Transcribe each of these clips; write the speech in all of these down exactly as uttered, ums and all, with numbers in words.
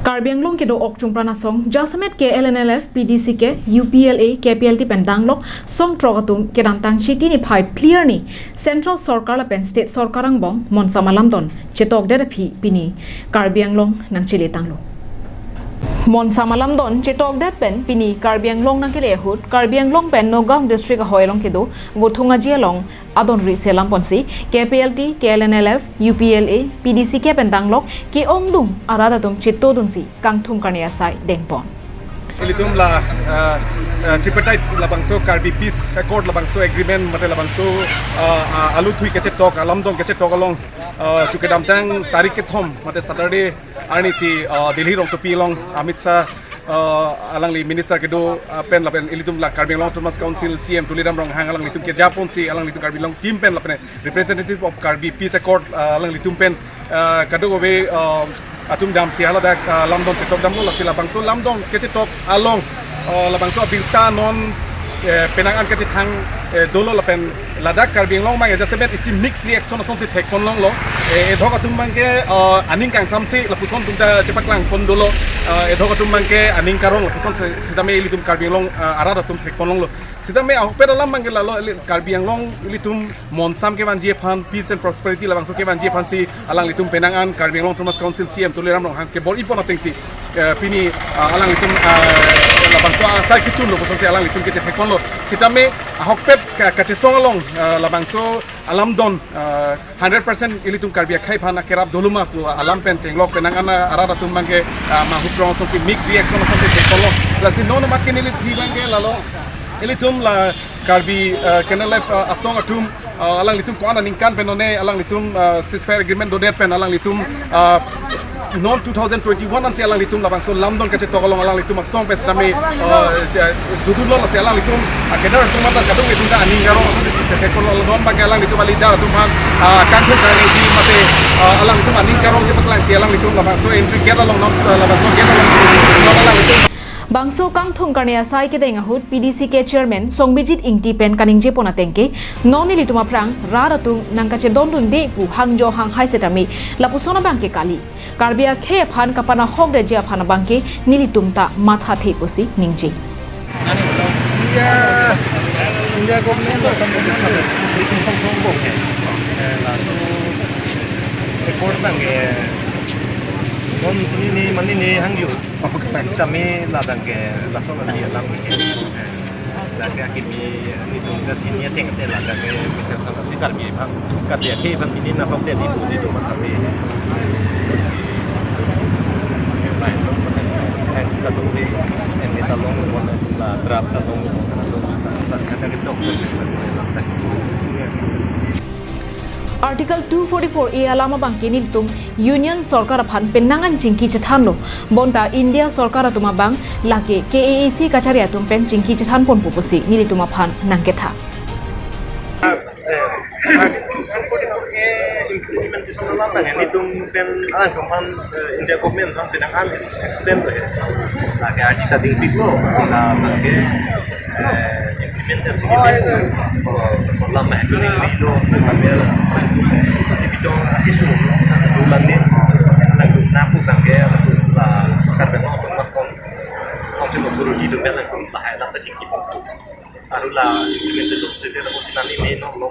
Karbi Anglong kedo-ok chungpran asong jasemet K L N L F, P D C K, U P L A, K P L T pen danglok song throk atum kedamtang Chiti niphai phli arni Central Sorkar lapen State Sorkar angbong monsam alamdon chetokdet aphi pini Karbi Anglong nangchele tanglo. Monsam alamdon chetokdet pen pini Karbi Anglong nangkele ahut Karbi Anglong pen Nagaon District ahoi along kedo Vothung Aji along adon ri selam ponsi K P L T, K L N L F, U P L A, P D C K pen danglok ke-ongdung arat atum chetodunsi kangthum karne asai dengpon. Ilitum la, uh, uh, tripartite labangso Karbi Peace Accord labangso agreement mate labangso, uh, uh, aluthui kachetok alamdon kachetok along, uh, chu kedamtang tarik kethom mate Saturday arnisi, uh, Delhi rongsopi along Amit Shah, uh, alangli minister kedo, uh, pen lapen ilitum la Karbi Anglong Autonomous Council C E M Tuliram Ronghang alanglitum kejaponsi alanglitum Karbi Anglong team pen lapen representative of Karbi Peace Accord, uh, alanglitum pen, uh, kadokave, uh, atum damsi haladak, uh, lamdon chetok damlo. Lasi labangso lamdon kachetok along, uh, labangso abirta non, eh, penang an kachethang, eh, dolo lapen ladak Karbi Anglong mang jasemet isi mixed reaction asonsi thekpon longlo. Eh, edhok atum abangke, uh, aning kangsamsi lapuson atum ta chepaklangpon dolo. Uh, edhok atum abangke aning karong lapuson si, sitame ilitum Karbi Anglong, uh, arat atum thekpon longlo. Sitame ahokpet alam abangke lalo ili Karbi Anglong ilitum monsam kevanji aphan, peace and prosperity labangso kevanji aphansi alanglitum penang an Karbi Anglong Autonomous Council C E M Tuliram Ronghang kebor-ipon atengsi, eh, pini, ah, alanglitum, ah, labangso asai kechunlo pusonsi alanglitum kechethekponlo. Sitame ahokpet ka-, kachesong along, ah, labangso alamdon, ah, hundred percent ilitum Karbi akhei aphan akerap dolo ma pu alam pen chenglok penang an arat atum abangke, ah, mahuprong asonsi mixed reaction asonsi thekponlo. Lasi non makin ili di abangke lalo ilitum la Karbi, uh, K N L F, uh, asong atum, uh, alanglitum ko-an aningkan pen one alanglitum, uh, ceasefire agreement dodet pen alanglitum, uh, non two thousand twenty-one ansi alanglitum labangso lamdon kachetok along alanglitum asong pen sitame, uh, ja-, dodunlo. Lasi alanglitum, uh, kedar atum mata kadung atum ta aning karong asonsi chetekponlo. Non abangke alanglitum a-leader atum aphan, uh, kangthum karne di mate, uh, alanglitum aning karong chepaklangsi alanglitum labangso entry gate along non, uh, labangso gate along non alanglitum Bangso kangthum karne asai kedeng ahut P D C K chairman Songbijit Ingti pen kaningjepon atengke, non nelitum aphrang rat atum nangkachedondunde pu hangjo hanghai setame lapuson abangke kali. Karbi akhei aphan kapanahokdetji aphan abangke nelitum ta mathathe pusi ningje. India, India government lason government lapen meeting song song bok he. Eh, laso accord abangke non nini mane nini hangjo. Sitame ladak ke lason ani alam ke. Ladak ke kimi nelitum kachini ateng ateng ladak ke misal sana si Karbi aphan, Karbi akhei aphan pini nahokdet di pu nelitum mathathe. Lain lo, lain katung di, ini talong lo, la draft talong lo, la draft talong lo, la draft talong lo. Article two forty-four A alam abangke nelitum Union Sorkar aphan penang an chingki chethanlo. Bonta India Sorkar atum abang lake K A A C kachari atum pen chingki chethanponpo pusi nelitum aphan nangketha. Implementation alam abang nelitum pen alangtum aphan, eh, India government aphan penang an ex-, explain lo he. Lake archi ta dingpiklo, sila abangke eh, implement si kipi, eh, solam mah itu ni itu, tapi itu isu, itu lagi, lalu napu abangke, lalu la, karena mau mas kong, kong cuma guru di itu, lalu lahai, lalu pacik itu. Baru la implementation sendiri, lalu sinani ni, no, no.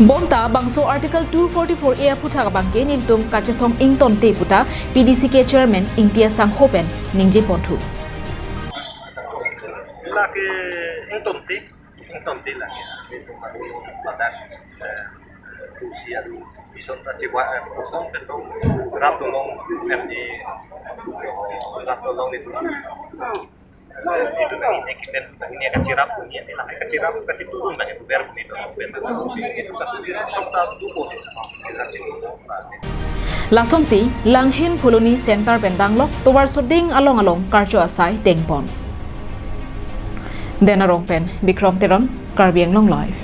Bonta bangso Article two forty-four A aphuthak abangke nelitum kachesong ingtonte puta P D C K chairman Ingti asangho pen ningjeponthu. Lake ingtonte, ingtonte lake. Nelitum baru ladak, eh, tusi aru mission ta chewa, eh, kosong betul rat tolong M D, rat tolong itu. Itu nang ini kita nang ini akan cirap ini, ini lah akan cirap, akan cirap tu nang itu biar ini tu sampai nang itu, itu kan itu sampai tu tu. Lasonsi Langhin Phuloni Center pen danglok tovar soding along along karcho asai dengpon. Denarong pen Bikrom Teron, Karbi Anglong Live.